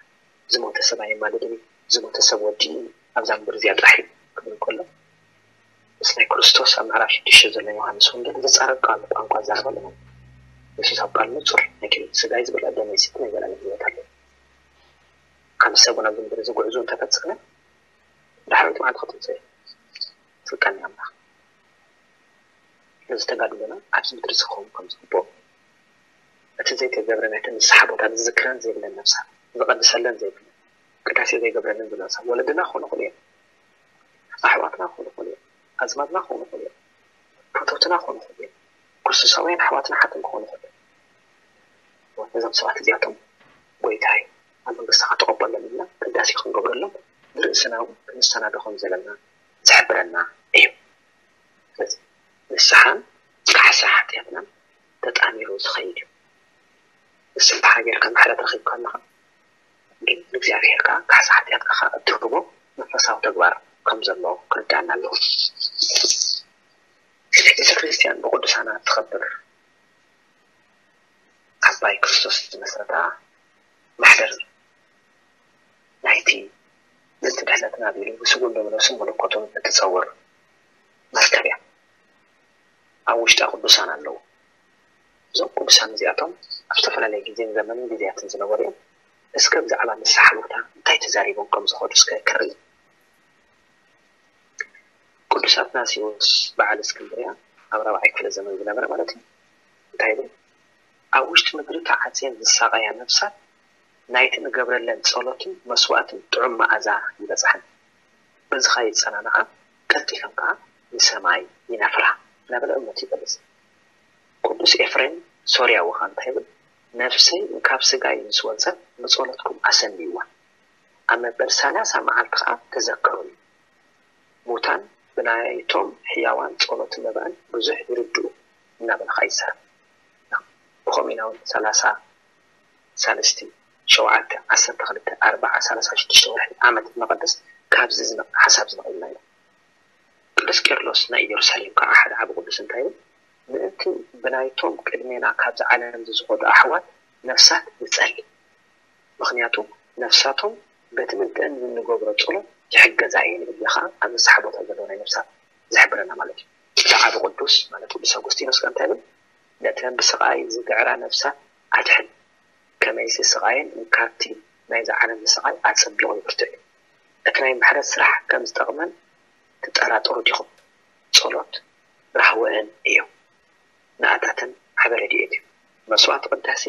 ዝሞተ ሰብ ኣየማልድን እዩ፣ ዝሞተ ሰብ ወዲኡ እዩ፣ ኣብዛ ምድሪ እዚኣ ጥራሕ እዩ ክብል እንከሎ ምስ ናይ ክርስቶስ ኣብ ምዕራፍ ሽዱሽተ ዘሎ ዮሃንስ ወንጌል ዝጻረር ቃል ቋንቋ ዝዛረብ ኣለና። የሱስ ኣብ ቃል ንጹር ናይ ኪዳን ስጋይ ዝበልዐ ደመይ ዝሰቲ ናይ ዘላለም ህይወት ኣለዎ። ከም ሰብ እውን ኣብዚ ምድሪ እዚ ጉዕዞ እንተፈጸመ ዳሕረይቲ መዓልቲ ክትንስእ እያ። ስልጣን ናይ ኣምላኽ ነዚ ተጋድሎና ኣብዚ ምድሪ እዚ ክኸውን ከም ዝግብኦ እቲ ዘይተገብረ ናይተን ንስሓ ቦታ ዝዝክረን ዘይብለን ነፍሳት ዝቐድሰለን ዘይብለን ቅዳሴ ዘይገብረለን ዘሎ ሰብ ወለድና ክኾኑ ይኽእሉ እዮም። ኣሕዋትና ክኾኑ ይኽእሉ እዮም። ኣዝማድና ክኾኑ ይኽእሉ እዮም። ፈተውትና ክኾኑ ይኽእሉ እዮም። ክርስቶሳውያን ኣሕዋትና ሓትም ክኾኑ ይኽእሉ እዮም። ነዞም ሰባት እዚኣቶም ጎይታይ ኣብ መንግስትኻ ተቐበሎም ኢልና ቅዳሴ ክንገብረሎም ንርእስና እውን ክንሰናዶ ከም ዘለና ዝሕብረና እዩ። ስለዚ ንስሓን ካሕሳ ሓጢኣትናን ተጣሚሩ ዝኸይድ እዩ። ንስኻ ጌርካ ምሕረት ረኺብካ ኣለኻ፣ ግን ንእግዚኣብሔር ከዓ ካሕሳ ሓጢኣትካ ከዓ እትህቦ መንፈሳዊ ተግባር ከም ዘሎ ክርዳኣና ኣለዎ። ቤተ ክርስቲያን ብቅዱሳና ትኸብር። ዓባይ ክርስቶስ ዝመስረታ ማሕደር ናይቲ ነቲ ድሕነትና ኣቢሉ ብስጉል ደሙ ነፍሱን መለኮቱን እትጸውር መርከብ እያ። ኣብ ውሽጣ ቅዱሳን ኣለዉ። እዞም ቅዱሳን እዚኣቶም ኣብ ዝተፈላለየ ግዜን ዘመንን ግዜያትን ዝነበሩ እዮም። እስከ ብዛዕባ ንስሓ ቦታ እንታይ ተዛሪቦም ከም ዝኸዱ እስከ ክርኢ። ቅዱስ ኣትናሲዎስ በዓል እስክንድርያ ኣብ ራብዓይ ክፍለ ዘመን ዝነበረ ማለት እዩ። እንታይ ይብል? ኣብ ውሽጢ ምድሪ ተዓጽየን ዝሳቐያ ነፍሳት ናይቲ ንገብረለን ጸሎትን መስዋእትን ጥዑም መኣዛ ይበጽሐን። በዚ ኸኣ ይጸናንዓ፣ ቀልጢፈን ከኣ ንሰማይ ይነፍራ እናበለ እምነቱ ይገልጽ። ቅዱስ ኤፍሬም ሶርያዊ ኸኣ እንታይ ይብል? ነፍሰይ ካብ ስጋይ ምስ ወጸት ብጸሎትኩም ኣሰንይዋ፣ ኣብ መበል ሰላሳ መዓልቲ ኸኣ ተዘከሩኒ። ሙታን ብናይቶም ሕያዋን ጸሎትን መባእን ብዙሕ ይርድኡ እናበለ ኸዓ ይዛረብ። ብኸምኡ ኢና እውን ሰላሳ ሳልስቲ ሸውዓተ ዓሰርተ ክልተ ኣርብዓ ሰላሳ ሽዱሽተ ወርሒ ዓመት መቐደስ ካብዚ ዝመ- ሓሳብ ዝመቐልና ኢና። ቅዱስ ቄርሎስ ናይ ኢየሩሳሌም ከዓ ሓደ ዓቢ ቅዱስ እንታይ ይብል? ምእንቲ ብናይቶም ቅድሜና ካብዚ ዓለም እዚ ዝኾዱ ኣሕዋት ነፍሳት ንጸሊ። ምኽንያቱ ነፍሳቶም በቲ ምንትአን እንገብሮ ጸሎት ይሕገዛ እየን ይብል። እዚ ኸዓ ኣብ ንስሓ ቦታ ዘለዉ ናይ ነፍሳት ዝሕብረና ማለት እዩ። እቲ ዓቢ ቅዱስ ማለት ቅዱስ ኣውጉስጢኖስ ከ እንታይ ይብል? ነተን ብስቓይ ዝግዕራ ነፍሳት ኣድሕን፣ ከመይሲ ስቓየን እንካብቲ ናይዚ ዓለም ስቓይ ኣጸቢቑ የብርትዕ እዩ። እቲ ናይ ምሕረት ስራሕ ከም ዝጠቕመን ትጠራጠሩ ዲኹም? ጸሎት ራህወአን እዩ። ንኣታተን ዓቢ ረድኤት እዩ። መስዋዕቲ ቅዳሴ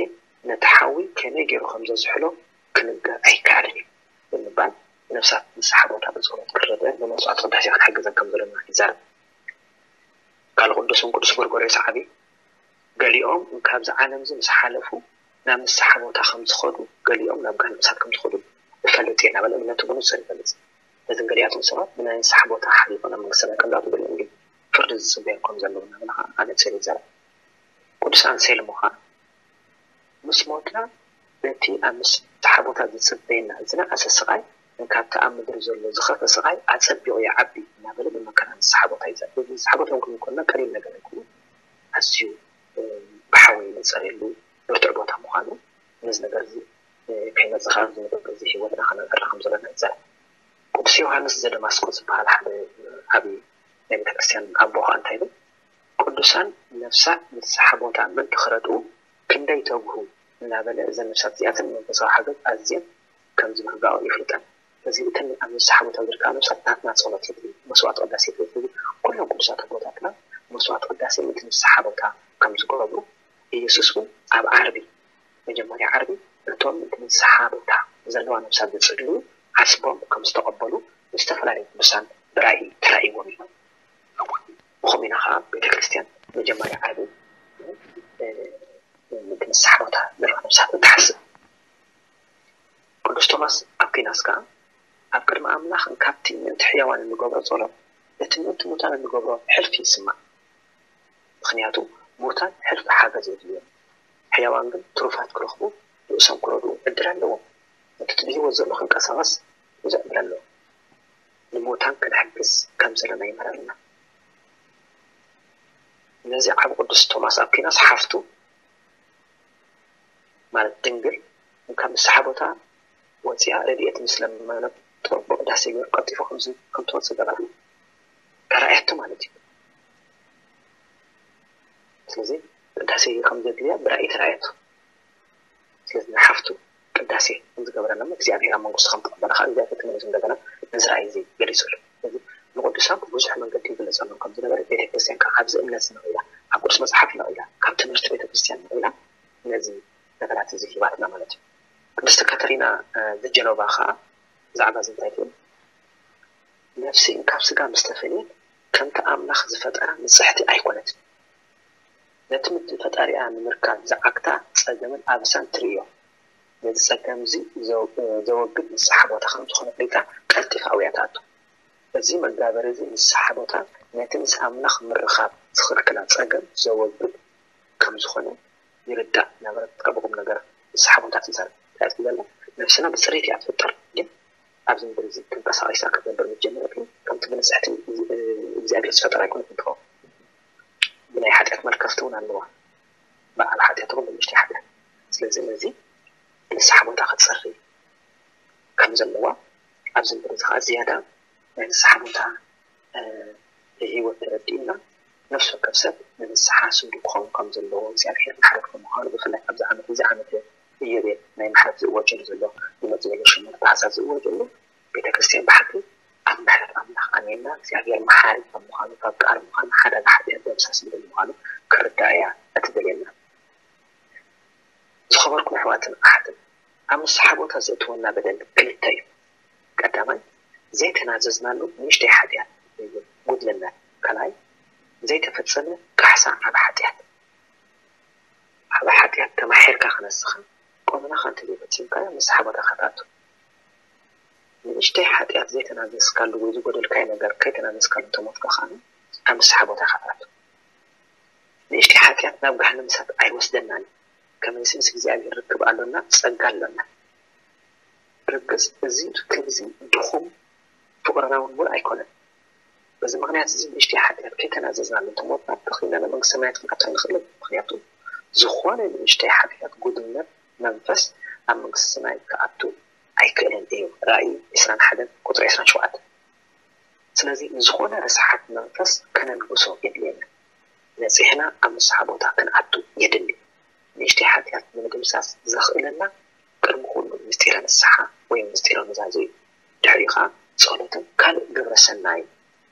ነቲ ሓዊ ከመይ ገይሩ ከም ዘዝሕሎ ክንገር ኣይከኣልን እዩ ብምባል ነፍሳት ንስሓ ቦታ ብጸሎት ክረድአን ብመስዋዕቲ ቅዳሴ ክንሕግዘን ከም ዘለና ይዛረብ። ካልእ ቅዱስ እውን ቅዱስ ጎርጎርዮስ ዓቢ ገሊኦም ካብዚ ዓለም እዚ ምስ ሓለፉ ናብ ንስሓ ቦታ ከም ዝኸዱ፣ ገሊኦም ናብ ገሃነም እሳት ከም ዝኸዱ ንፈልጥ ኢና በለ እምነቱ ብንጹር ይገልጽ። ነዘን ገሊኣቶም ሰባት ብናይ ንስሓ ቦታ ሓሊፎም ናብ መንግስተ ሰማይ ከም ዝኣትዉ፣ ገሊኦም ግን ፍርዲ ዝጽበዮም ከም ዘለዉ እናበለ ኸዓ ኣነጺሩ ይዛረብ። ቅዱስ ኣንሴልሞ ኸዓ ምስ ሞትና በቲ ኣብ ንስሓ ቦታ ዝጽበየና ዝነኣሰ ስቓይ፣ እንካብቲ ኣብ ምድሪ ዘሎ ዝኸፍአ ስቓይ ኣጸቢቑ ይዓቢ እናበለ ብመከራ ንስሓ ቦታ ይዛረብ። እዚ ንስሓ ቦታ እውን ክንብል ከለና ቀሊል ነገር ኣይኮነን። ኣዝዩ ብሓዊ ንጸርየሉ ብርቱዕ ቦታ ምዃኑ፣ ነዚ ነገር እዚ ከይመጽእ ከኣ እዚ ነገር እዚ ህይወትና ከነንዕራ ከም ዘለና ይዛረብ። ቅዱስ ዮሃንስ ዘደማስቆ ዝበሃል ሓደ ዓቢ ናይ ቤተክርስትያን ኣቦ ከኣ እንታይ ይብል? ቅዱሳን ነፍሳት ንስሓ ቦታ ምእንቲ ክረድኡ ክንደይ ተግሁ እናበለ እዘን ነፍሳት እዚኣተን መንፈሳዊ ሓገዝ ኣዝየን ከም ዝብህግኦ የፍልጠና። ስለዚ እተን ኣብ ንስሓ ቦታ ዝርከባ ነፍሳት ናትና ጸሎት የድልየን፣ መስዋዕቲ ቅዳሴ የድልየን። ስለዚ ኩሎም ቅዱሳት ኣቦታትና መስዋዕቲ ቅዳሴ ምእንቲ ንስሓ ቦታ ከም ዝገብሩ ኢየሱስ እውን ኣብ ዓርቢ መጀመርያ ዓርቢ እቶም ንስሓ ቦታ ዘለዋ ነብሳት ዝጽልዩ ዓስቦም ከም ዝተቐበሉ ዝተፈላለዩ ቅዱሳን ብራእይ ተራእይዎም እዩ። ብኸምኡ ኢና ከዓ ቤተክርስትያን መጀመርያ ዓርቢ ንስሓ ቦታ ዘለዋ ነብሳት እትሓስብ። ቅዱስ ቶማስ ኣኩናስ ከዓ ኣብ ቅድሚ ኣምላኽ እንካብቲ ምእንቲ ሕያዋን እንገብሮ ጸሎት እቲ ምእንቲ ሙታን እንገብሮ ሕልፊ ይስማዕ። ምኽንያቱ ሙታን ሕልፊ ሓገዝ የድልዮም። ሕያዋን ግን ትሩፋት ክረኽቡ ርእሶም ክረድኡ ዕድል ኣለዎም። እቲ ብህይወት ዘሎ ክንቀሳቐስ ብዙሕ ዕድል ኣለዎ። ንሙታን ክንሕግዝ ከም ዘለና ይምህረና። ነዚ ዓብ ቅዱስ ቶማስ ኣኩናስ ሓፍቱ ማለት ድንግል ካብ ንስሓ ቦታ ወፂኣ ረድኤት ምስ ለመነት ጥበብ ቅዳሴ ገይሩ ቀልጢፉ ከም ትወፅእ ገበራ። ተራእየቱ ማለት እዩ። ስለዚ ቅዳሴ ከም ዘድልያ ብራእይ ተራእየቱ። ስለዚ ንሓፍቱ ቅዳሴ ከም ዝገበረሎም እግዚኣብሔር ኣብ መንግስቱ ከም ተቐበለ ከዓ እግዚኣብሔር ተመሊሱ እንደገና ነዚ ራእይ እዚ ገሊጹሉ። ስለዚ ንቅዱሳን ብብዙሕ መንገዲ ይግለጸሎም ከም ዝነበረ ቤተክርስትያን ከዓ ካብዚ እምነት ነቒላ፣ ካብ ቅዱስ መጽሓፍ ነቒላ፣ ካብ ትምህርቲ ቤተክርስትያን ነቒላ ነዚ ነገራት እዚ ሂባትና ማለት እዩ። ቅድስቲ ካተሪና ዘጀኖቫ ከዓ ብዛዕባ እዚ እንታይ ትብል? ነፍሲ ካብ ስጋ ምስ ተፈልየት ከምቲ ኣምላኽ ዝፈጠራ ንጽሕቲ ኣይኮነትን። ነቲ ምድሪ ፈጣሪኣ ንምርካብ ዝዓግታ ጸገምን ኣበሳን ትርእዮ። ነዚ ጸገም እዚ ዘወግድ ንስሓ ቦታ ከም ዝኾነ ፈሊጣ ቀልጢፋ ኣብያ ትኣቱ። እዚ መጋበሪ እዚ ንስሓ ቦታ ነቲ ምስ ኣምላኽ ምርኻብ ዝኽልክላ ጸገም ዘወግድ ከም ዝኾነ ይርዳእ። ነበረት ካብ ቁም ነገር ንስሓ ቦታ ትዛረብ። እንታይ ትብል ዘላ? ነብስና ብጽሬት እያ ትፍጠር፣ ግን ኣብዚ ምድሪ እዚ ተንቀሳቒሳ ክትነብር ምስ ጀመረት ግን ከምቲ ብንጽሕቲ እግዚኣብሔር ዝፈጠራ ኣይኮነትን ትኸውን። ብናይ ሓጢኣት መልከፍቲ እውን ኣለዋ። በዓል ሓጢኣት እውን ብንእሽተይ ሓጢኣት። ስለዚ ነዚ ንስሓ ቦታ ክትጸሪ ከም ዘለዋ ኣብዚ ምድሪ እዚ ከዓ ዝያዳ ናይ ንስሓ ቦታ ህይወት ተረዲእና ነፍሲ ወከፍ ሰብ ንንስሓ ስንዱ ክኸውን ከም ዘለዎ እግዚኣብሔር ምሕረት ከም ምዃኑ ብፍላይ ኣብዚ ዓመት እዚ ዓመት ኢዮቤል ናይ ምሕረት ዝእወጀሉ ዘሎ ዝመፅ ዘሎ ሸሞንተ ታሕሳስ ዝእወጀሉ ቤተክርስትያን ብሓቂ ኣብ ምሕረት ኣምላኽ ኣሚንና እግዚኣብሔር መሓሪ ከም ምዃኑ ፈቃር ምዃኑ ሓዳጋ ሓጢኣት ደምሳስ ዝብል ምዃኑ ክርዳእ እያ እትደልየና። ዝኸበርኩም ኣሕዋትን ኣሓትን ኣብ ንስሓ ቦታ ዘእትወና በደል ክልተ እዩ። ቀዳማይ ዘይተናዘዝናሉ ንእሽተይ ሓጢኣት እዩ ጉድልነት። ካልኣይ ዘይተፈጸመ ካሕሳ ዓቢ ሓጢኣት። ዓቢ ሓጢኣት ተማሒርካ ክነስኻ ቆመናኻ እንተዘይፈጺምካዮ ንስሓ ቦታ ኢኻ ትኣቱ። ንእሽተይ ሓጢኣት ዘይተናዘዝካሉ ወይ ዝጎደልካዮ ነገር ከይተናዘዝካሉ እንተሞትካ ከኣ ኣብ ንስሓ ቦታ ኢኻ ትኣቱ። ንእሽተይ ሓጢኣት ናብ ገሃነም እሳት ኣይወስደናን እዩ። ከመይሲ ምስ እግዚኣብሔር ርክብ ኣሎና፣ ጸጋ ኣሎና። ብርግጽ እዚ ርክብ እዚ ድኹም፣ ፍቕርና እውን ሙሉእ ኣይኮነን። በዚ ምኽንያት እዚ ንእሽተይ ሓጢኣት ከይተናዘዝናሉ እንተሞትና ተኺልና ንመንግስቲ ሰማያት ክንኣቱ ኣይንኽእልን። ምኽንያቱ ዝኾነ ንእሽተይ ሓጢኣት፣ ጉድለት መንፈስ ኣብ መንግስቲ ሰማይ ክኣቱ ኣይክእልን እዩ። ራእይ ዕስራን ሓደን ቁጽሪ ዕስራን ሸውዓተን። ስለዚ ንዝኾነ ርስሓት መንፈስ ከነልግሶ የድልየና። ነጺሕና ኣብ ንስሓ ቦታ ክንኣቱ የድሊ። ንእሽተይ ሓጢኣት ንምድምሳስ ዘኽእለና ቅድሚ ኩሉ ምስጢረ ንስሓ ወይ ምስጢረ ኑዛዜ እዩ። ድሕሪኡ ኸኣ ጸሎትን ካልእ ግብረ ሰናይ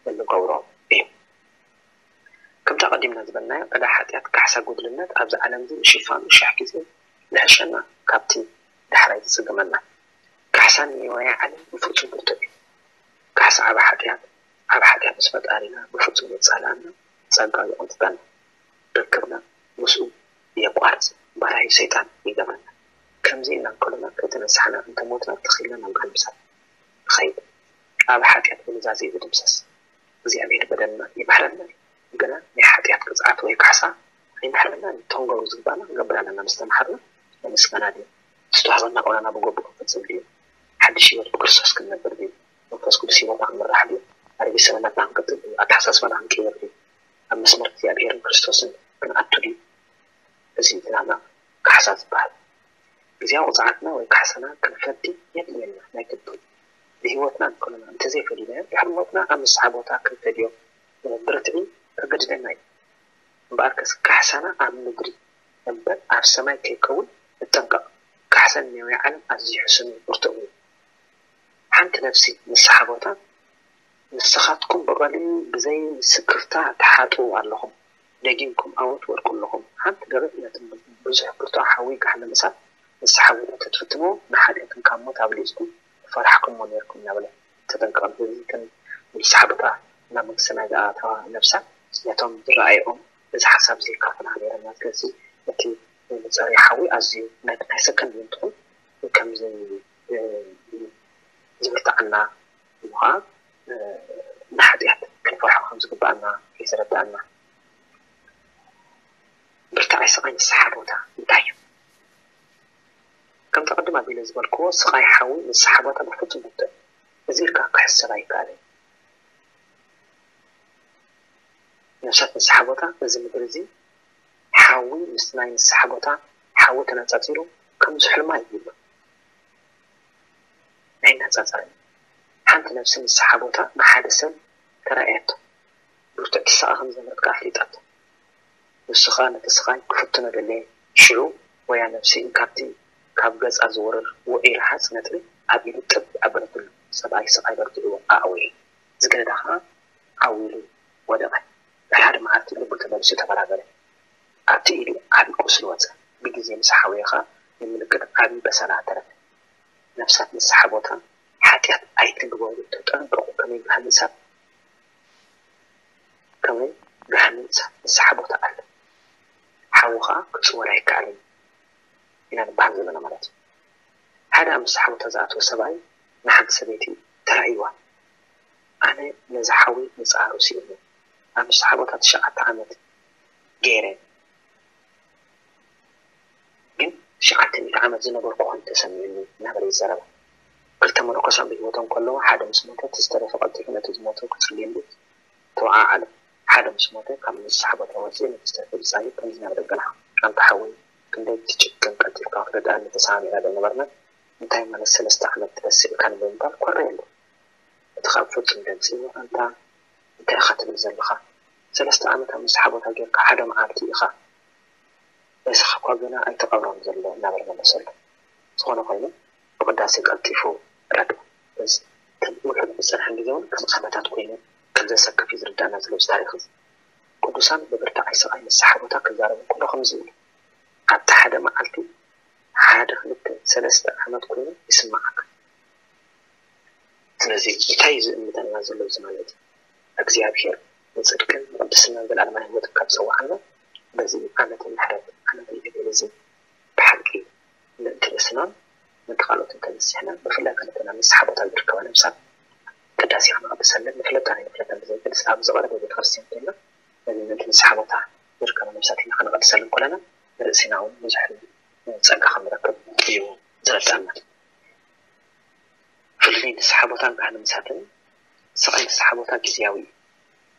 እንገብሮ እዩ። ከምቲ ኣቐዲምና ዝበልናዮ፣ ዕዳ ሓጢኣት፣ ካሕሳ ጉድልነት፣ ኣብዚ ዓለም እዚ ምሽፋኑ ሽሕ ግዜ ዝሕሸና ካብቲ ዳሕራይ ዝጽገመና። ካሕሳ ንዋየ ዓለም ብፍጹም ብርቱዕ እዩ። ካሕሳ ዓቢ ሓጢኣት፣ ዓቢ ሓጢኣት ምስ ፈጣሪና ብፍጹም የጻልኣና፣ ጸጋኡ ይቕንጥጠና፣ ርክብና ምስኡ የቋርጽ፣ ባራዩ ሰይጣን ይገብረና። ከምዚ ኢልና እንከሎና ከይተነሳሕና እንተሞትና ተኺልና ናብ ገሃነም እሳት ንኸይድ። ዓቢ ሓጢኣት ብኑዛዜ እዩ ዝድምሰስ። እግዚኣብሔር በደልና ይምሕረና፣ ግና ናይ ሓጢኣት ቅጽዓት ወይ ካሕሳ ኣይምሕረናን እዩ። እቶም ገብሩ ዝግባእና ክንገብር ኣለና። ምስ ተምሃርና ንምስጋና ድዩ? ዝተዋህበና ቀኖና ብግቡእ ክንፍጽም ድዩ? ሓድሽ ህይወት ብክርስቶስ ክንነብር ድዩ? መንፈስ ቅዱስ ህይወትና ክንምራሕ ድዩ? ኣረጊት ሰብነትና ክንቅጥል ድዩ? ኣተሓሳስባና ክንቅይር ድዩ? ኣብ መስመር እግዚኣብሔርን ክርስቶስን ክንኣቱ ድዩ? እዚ ናህና ካሕሳ ዝበሃል። ግዜያዊ ቅጽዓትና ወይ ካሕሳና ክንፈዲ የድልየና ናይ ግድን። ብህይወትና እንከለና እንተዘይፈዲናዮ፣ ድሕሪ ሞትና ኣብ ንስሓ ቦታ ክንፈድዮ ብርትዒ ከገድደና እዩ። እምበኣርከስ ካሕሳና ኣብ ምድሪ እምበር ኣብ ሰማይ ከይከውን ንጠንቀቕ። ካሕሳ ንነዊሕ ዓለም ኣዝዩ ሕሱምን ብርቱዕን እዩ። ሓንቲ ነፍሲ ንስሓ ቦታ፣ ንስኻትኩም ብቐሊል ብዘይ ስክፍታ ትሓጥኡ ኣለኹም፣ ደጊምኩም ኣብኡ ትወድቁ ኣለኹም። ሓንቲ ገበጥ ነቲ ብዙሕ ብርቱዕ ሓዊ ገሃነም እሳት ንስሓ ቦታ ተትፍትንዎ፣ ንሓጢኣትን ካብ ሞት ኣብሊጽኩም ምፈራሕኩምዎ ኔርኩም እናበለ ተጠንቀቐም። ስለዚ እተን ንስሓ ቦታ ናብ መንግስተ ሰማይ ዝኣተዋ ነፍሳት ነቶም ዝረኣይኦም እዚ ሓሳብ እዚ የካፍላ ነይረን። ስለዚ እቲ መጸረይ ሓዊ ኣዝዩ ናይ ናይ ሰከንድ እዩ እንትኾን ከምዚ እ፣ ዝብርትዓና እሞ ኸዓ እ፣ ንሓጢኣት ክንፈርሖ ከም ዝግብኣና እዩ ዘረድኣና። ብርታዐይ ስቓይ ንስሓ ቦታ እንታይ እዩ? ከምቲ ቅድም ኣቢለ ዝበልክዎ ስቓይ ሓዊ ንስሓ ቦታ ብፍጹም ብርቱዕ እዚ ኢልካ ክሕሰብ ኣይከኣልን። ነፍሳት ንስሓ ቦታ እዚ ምድሪ እዚ ሓዊ ምስ ናይ ንስሓ ቦታ ሓዊ ተነጻጺሩ ከም ዝሕልማ እዩ ይብሉ። ኣይነጻጸርን። ሓንቲ ነፍሲ ንስሓ ቦታ ንሓደ ሰብ ተራእያቶ፣ ብርቱዕ ትስቓ ከም ዝነበረት ከኣ ኣፍሊጣቶ። ንሱ ኸኣ ነቲ ስቓይ ክፍትኖ ደለየ። ሽዑ ወያ ነፍሲ እንካብቲ ካብ ገጻ ዝወርድ ውዑይ ረሃጽ ነጥሪ ኣብ ኢዱ ጥብ ኣበለትሉ። ሰብኣይ ስቓይ በርቲዕዎ ኣእወየ። ዝገደዳ ኸኣ ዓው ኢሉ ወደቐ። ድሕሪ ሓደ መዓልቲ ልቡ ተመሊሱ ተበራበረ። ኣብቲ ኢዱ ዓቢ ቁስሊ ወጸ። ብግዜ ምስ ሓወየ ኸኣ ንምልክት ዓቢ በሰላ ኣተረፈ። ነፍሳት ንስሓ ቦታ ሓጢኣት ኣይትግበሩ፣ ተጠንቀቑ፣ ከመይ ገሃነም እሳት፣ ከመይ ገሃነም እሳት ንስሓ ቦታ ኣሎ። ሓዊ ኸኣ ክጽወር ኣይከኣልን ኢና ንበሃል ዘለና ማለት እዩ። ሓደ ኣብ ንስሓ ቦታ ዝኣተወ ሰብኣይ ንሓንቲ ሰበይቲ ተራእይዋ፣ ኣነ ነዚ ሓዊ ምጽኣሩ ስኢነ፣ ኣብ ንስሓ ቦታ ትሽዓተ ዓመት ገይረ፣ ግን ትሽዓተ ሚእቲ ዓመት ዝነበርኩ ኮይኑ ተሰሚዑኒ እናበለ ይዛረባ። ክልተ መነኮሳት ብህይወቶም ከለዉ ሓደ ምስ ሞተ እቲ ዝተረፈ ቀልጢፉ ነቲ ዝሞተ ክጽልየሉ ተወዓዓለ። ሓደ ምስ ሞተ ካብ ንስሓ ቦታ ወጺኡ ነቲ ዝተረፈ ዝጻረይ ከምዚ እናበለ ኣገንሖ፣ ኣንታ ሓወይ፣ ክንደይ ትጭክን ቀልጢፍካ ክትርድኣኒ ተሰማሚዕና ዶ ነበርና? እንታይ ማለት ሰለስተ ዓመት ተረሲዕካኒ ብምባል ኮርየሉ። እቲ ካብ ፍጹም ደንጺዎ ኣንታ እንታይ ኢኻ ትብል ዘለኻ? ሰለስተ ዓመት ኣብ ንስሓ ቦታ ጌርካ ሓደ መዓልቲ ኢኻ ሬሳኻ እኳ ገና ኣይተቐብሮን ዘሎ እናበለ መለሰሉ። ዝኾነ ኮይኑ ብቅዳሴ ቀልጢፉ ረድኦ። እዚ ከም ውሑድ ዝጸንሐን ግዜ እውን ከም ኣመታት ኮይኑ ከም ዘሰክፍ እዩ ዝርዳእና ዘሎ እዚ ታሪኽ እዚ። ቅዱሳን ብብርታዐይ ስቓይ ንስሓ ቦታ ክዛረቡ እንከሎ ከምዚ ይብሉ፣ ኣብቲ ሓደ መዓልቲ ሓደ ክልተ ሰለስተ ዓመት ኮይኑ ይስምዓካ። ስለዚ እንታይ እዩ ዝእምተና ዘሎ እዚ ማለት? እግዚኣብሔር ንጽድቅን ንቅድስናን ዘለኣለማዊ ህይወትን ካብ ዝጸውዓና በዚ ዓመተ ምሕረት ዓመተ ኢዮቤል እዚ ብሓቂ ምእንቲ ርእስናን ምእንቲ ካልኦት እንተነሲሕና፣ ብፍላይ ከነተና ንስሓ ቦታ ዝርከባ ነብሳት ቅዳሴ ክንቐድሰለን ንፍለጣን ኣይንፍለጣን ብዘይገድስ፣ ኣብ ዝቐረበ ቤተክርስትያን ኮይና ነዚ ምእንቲ ንስሓ ቦታ ዝርከባ ነብሳት ኢና ክንቐድሰለን ከለና፣ ንርእስና እውን ብዙሕ ጸጋ ከም ንረክብ እዩ ዘረድኣና። ፍልፍይ ንስሓ ቦታን ካህን ምሳትን፣ ስቓይ ንስሓ ቦታ ግዝያዊ እዩ።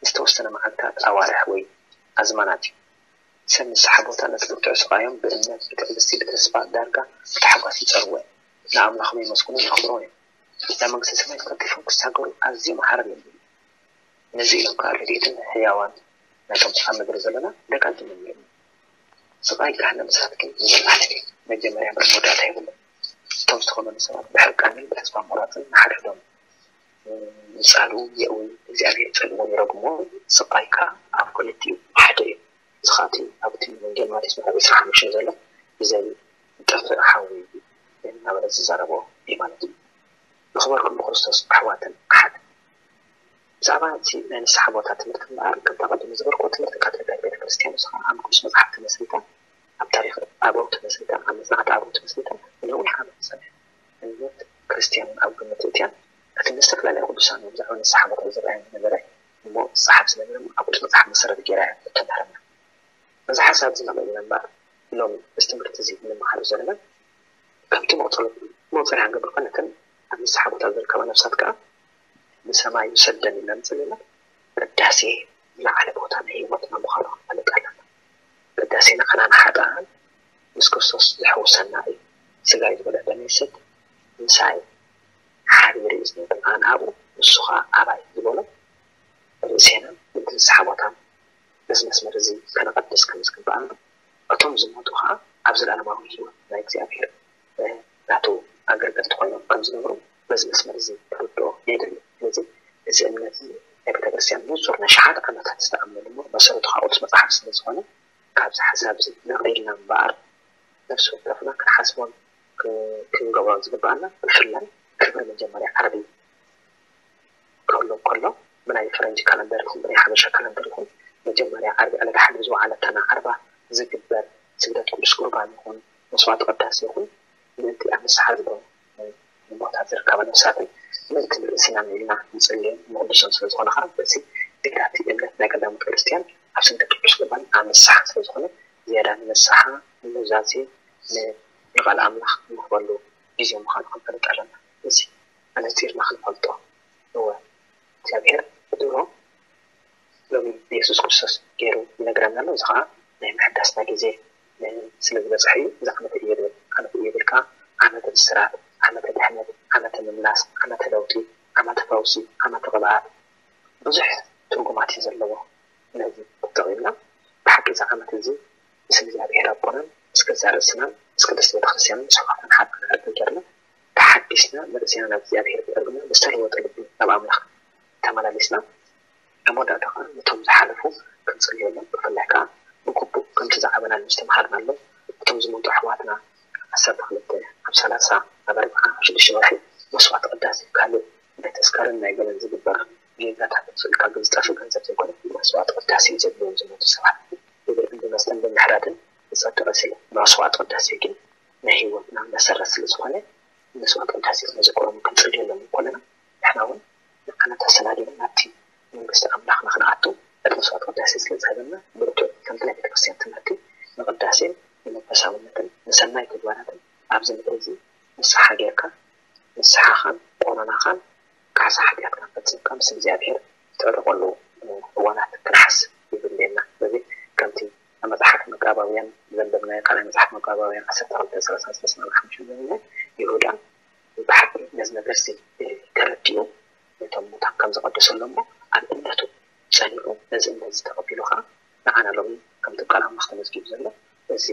ንዝተወሰነ መዓልታት፣ ኣዋርሕ ወይ ኣዝማናት እዩ። ሰብ ንስሓ ቦታ ነቲ ብርቱዕ ስቓዮም ብእምነት፣ ብትዕግስቲ፣ ብተስፋ፣ ዳርጋ ብታሕጓስ ይጸርዎ እዮም። ንኣምላኾም የመስግኑን የኽብሩን እዮም። ናብ መንግስተ ሰማይ ቀልጢፎም ክሳገሩ ኣዝዮም ሃረር እዮም። ነዚ ኢሎም ከኣ ረድኤትን ህያዋን ናይቶም ኣብ ምድሪ ዘለና ደጋጊሞም ይርእዩ። ስቓይ ገሃነም እሳት ግን ንዘለኣለም እዩ። መጀመርያ እምበር መወዳእታ የብሉን። እቶም ዝተኾነኑ ሰባት ብሕርቃንን ብተስፋ ምቑራጽን ንሓድሕዶም ይጻሉ፣ የእዊ፣ እግዚኣብሔር ይጸልእዎን ይረግምዎን። ስቓይ ከኣ ኣብ ክልቲኡ ሓደ እዩ። እዚ ከኣ እቲ ኣብቲ ወንጌል ማቴዎስ ምዕራፍ ዕስራን ሓሙሽተን ዘሎ ብዘይጠፍእ ሓዊ እናበለ ዝዛረቦ እዩ ማለት እዩ። ዝኸበርኩም ብክርስቶስ ኣሕዋትን ኣሓትን፣ ብዛዕባ እቲ ናይ ንስሓ ቦታ ትምህርቲ እምበኣር፣ ከምቲ ኣቐዲመ ዝገበርክዎ፣ ትምህርቲ ካቶሊካዊት ቤተ ክርስቲያን፣ ንሱ ኸኣ ኣብ ቅዱስ መጽሓፍ ተመስሪታ፣ ኣብ ታሪኽ ኣበው ተመስሪታ፣ ኣብ መጽናዕቲ ኣበው ተመስሪታ ንነዊሕ ዓመት ዝጸንሐ እምነት ክርስትያን ኣብ ግምት እትያን፣ እቲ ንዝተፈላለዩ ቅዱሳን ብዛዕባ ንስሓ ቦታ ዝረኣየን ዝነበረ እሞ ዝጸሓፍ ዝነበረ እሞ ኣብ ቅዱስ መጽሓፍ መሰረት ገይራ እያ እተምህረና። ነዚ ሓሳብ እዚ ነቕልልና እምበኣር፣ ሎሚ እዚ ትምህርቲ እዚ እንመሃሮ ዘለና፣ ከምቲ መቑጸሪ-፣ መቑጸርያ ክንገብር ከለና፣ ነተን ኣብ ንስሓ ቦታ ዝርከባ ነፍሳት ከኣ ንሰማይ ውሰደን ኢልና ንጽሊ ኣለና። ቅዳሴ ዝለዓለ ቦታ ናይ ህይወትና ምዃኑ ክንፈልጥ ኣለና። ቅዳሴ ንዓና ንሓጥኣን ምስ ክርስቶስ ዝሕውሰና እዩ። ስጋይ ዝበልዕ ደመይ ዝሰቲ ምሳይ ሓቢሩ እዩ ዝነብር። ኣነ ኣብኡ ንሱ ኸኣ ኣባይ ዝበሎ ርእሴና ነቲ ንስሓ ቦታ በዚ መስመር እዚ ከነቐድስ ከም ዝግብኣና፣ እቶም ዝሞቱ ኸኣ ኣብ ዘለኣለማዊ ህይወት ናይ እግዚኣብሔር፣ እ፣ ናቱ ኣገልገልቲ ኮይኖም ከም ዝነብሩ በዚ መስመር እዚ ክርድኦ የድሊ። ስለዚ እዚ እምነት እዚ ናይ ቤተ ክርስቲያን ንጹር ናይ ሽሓት ዓመታት ዝተኣምነሉ እሞ መሰረቱ ኸኣ ቅዱስ መጽሓፍ ስለ ዝኾነ፣ ካብዚ ሓሳብ እዚ ነቕሊልና እምበኣር ነፍሲ ወከፍና ክንሓስቦን ክ-፣ ክንገብሮን ዝግብኣና፣ ብፍላይ ክብሪ መጀመርያ ዓርቢ ክህሉ እንከሎ፣ ብናይ ፈረንጂ ካለንደር ይኹን ብናይ ሓበሻ ካለንደር ይኹን፣ መጀመርያ ዓርቢ ዕለት ሓደ ዝወዓለተና ዓርባ ዝግበር ስግደት ቅዱስ ቁርባን ይኹን መስዋዕቲ ቅዳሴ ይኹን፣ ምእንቲ ኣብ ንስሓ ዝገቡ፣ ንሞታት ዝርከባ ነፍሳትን ምእንቲ ንርእስናን ኢልና ንጽልዮን ንቕድሶን ስለ ዝኾነ ኸኣ፣ በዚ ግዳቲ እምነት ናይ ቀዳሞት ክርስትያን ኣብ ስግደት ቅዱስ ቁርባን ኣብ ንስሓ ስለ ዝኾነ፣ ዝያዳ ንንስሓ፣ ንኑዛዜ፣ ን-፣ ንቓል ኣምላኽ ንህበሉ ግዜ ምዃኑ ክንፈልጥ ኣለና። እዚ ኣነጺርና ክንፈልጦ። እወ፣ እግዚኣብሔር ድሮ ሎሚ ብየሱስ ክርስቶስ ገይሩ ይነግረና ኣሎ። እዚ ኸዓ ናይ ምሕዳስና ግዜ፣ እ፣ ስለ ዝበጽሐ እዩ። እዚ ዓመተ ኢዮቤል፣ ዓመተ ኢዮቤል ከኣ ዓመተ ብስራት፣ ዓመተ ድሕነት፣ ዓመተ ምምላስ፣ ዓመተ ለውጢ፣ ዓመተ ፈውሲ፣ ዓመተ ቅብኣት፣ ብዙሕ ትርጉማት እዩ ዘለዎ። ነዚ ተጠቒምና ብሓቂ እዚ ዓመት እዚ ምስ እግዚኣብሔር ኣቦናን ምስ ገዛእ ርእስናን ምስ ቅድስቲ ቤተክርስትያንን ምስ ኣሕዋትናን ሓቢርና ዕርቂ ጌርና ተሓዲስና ንርእስና ናብ እግዚኣብሔር ኣቕሪብና ብዝተለወጠ ልቢ ናብ ኣምላኽ ተመላሊስና ኣብ መወዳእታ ከኣ ነቶም ዝሓለፉ ክንጽልየሎም፣ ብፍላይ ከኣ ብግቡእ ከምቲ ዝዓበናሉ ዝተምሃርናሎም እቶም ዝሞቱ ኣሕዋትና ዓሰርተ ክልተ ኣብ ሰላሳ ኣብ ኣርብዓ ኣብ ሽዱሽተ ወርሒ መስዋዕቲ ቅዳሴ ካልእ ናይ ተስካርን ናይ ገለን ዝግበር ጌጋታት ስኢልካ ግን ዝጠፍእ ገንዘብ ዘይኮነ መስዋዕቲ ቅዳሴ እዩ ዘድልዮም ዝሞቱ ሰባት። ብብልዕን ብመስተን ብምሕራድን ዝጸድቕ ስለ መስዋዕቲ ቅዳሴ ግን ናይ ህይወትና መሰረት ስለ ዝኾነ መስዋዕቲ ቅዳሴ ክንዝክሮም ክንጽልየሎም እንከለና ንሕና እውን ንዓና ተሰናዲና ናብቲ መንግስቲ ኣምላኽ ንኽንኣቱ እቲ መስዋዕቲ ቅዳሴ ስለ ዝህበና ብርቱዕ ከምቲ ናይ ቤተክርስትያን ትምህርቲ ንቅዳሴን ንመንፈሳውነትን ንሰናይ ተግባራትን ኣብዚ ምድሪ እዚ ንስሓ ጌርካ ንስሓኻን ቆኖናኻን ካሕሳ ሓጢኣትካን ፈጺምካ ምስ እግዚኣብሔር እትዕረቐሉ እዋናት ክንሓስብ የድልየና። ስለዚ ከምቲ ኣብ መጽሓፍ መቃባውያን ዘንበብናዮ ካልኣይ መጽሓፍ መቃባውያን ዓሰርተ ክልተ ሰላሳ ሰለስተ ሓሙሽተ ዘንበብናዮ ይሁዳ ብሓቂ ነዚ ነገር እዚ ተረዲኡ ነቶም ሙታን ከም ዘቐደሰሎም እሞ ኣብ እምነቱ ጸኒዑ ነዚ እምነት እዚ ተቐቢሉ ኸዓ ንዓና ሎሚ ከምቲ ቃል ኣምላኽ ተመዝጊቡ ዘሎ እዚ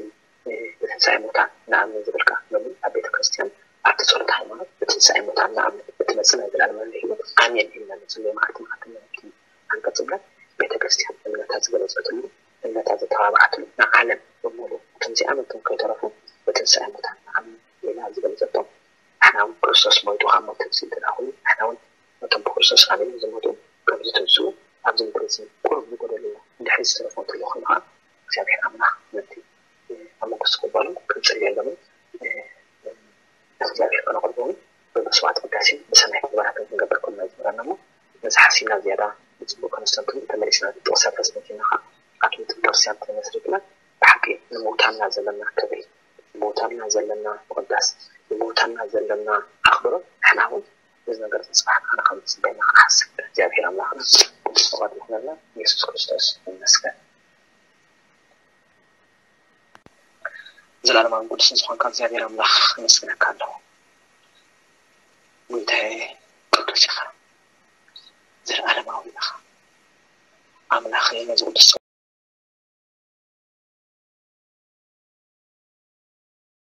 ብትንሳኤ ሙታን ንኣምን ዝብል ከኣ ሎሚ ኣብ ቤተ ክርስትያን ኣብቲ ጸሎት ሃይማኖት ብትንሳኤ ሙታን ንኣምን ብትመጽእ ናይ ዘላለማዊ ህይወት ኣሜን ኢልና ንጽልዮ መዓልቲ መዓልቲ ነቲ ኣንቀጽ እምነት ቤተ ክርስትያን እምነታ ዝገለጸትሉ እምነታ ዘተባብዓትሉ ንዓለም ብምሉእ እቶም ዘይኣመንቶም ከይተረፉ ብትንሳኤ ሙታን ንኣምን ኢላ ዝገለጸቶም ንሕና እውን ክርስቶስ ሞይቱ ካብ ሞት ተንሲኡ እንተ ደኣ ኮይኑ ንሕና እውን ነቶም ብክርስቶስ ኣሚኖም ዝሞቱ ከም ዝትንስኡ ኣብዚ ምድሪ እዚ ቁሩብ ዝጎደሉ እንድሕር ዝተረፉ እንተለዉ ከለዉ ኸዓ እግዚኣብሔር ኣምላኽ ነቲ ኣብ መንግስቱ ክቕበሎም ክንጽልየሎምን ናብ እግዚኣብሔር ሓሲብና ዝያዳ ብፅቡቅ ከነስተንትን ተመሊስና ጥቅስያ ተስመኪና ከዓ ኣክሊል ቤተክርስትያን ተመስሪትና ብሓቂ ንቦታና ዘለና ክብሪ ንቦታና ዘለና ምቅዳስ ንቦታና ዘለና ኣክብሮት ንሕና እውን እዚ ነገር ፅባሕ ንዓና ከም ዝፅበየና ክንሓስብ እግዚኣብሔር ኣምላኽና ቅዱስ ፍቃድ ይኹነልና። ኢየሱስ ክርስቶስ ይመስገን። ዘለኣለማዊ ቅዱስን ዝኾንካ እግዚኣብሔር ኣምላኽ ኣመስግነካ ኣለኹ። ጎይታዬ ቅዱስ ኢኻ፣ ዘለኣለማዊ ኢኻ ኣምላኸይ። ነዚ ቅዱስ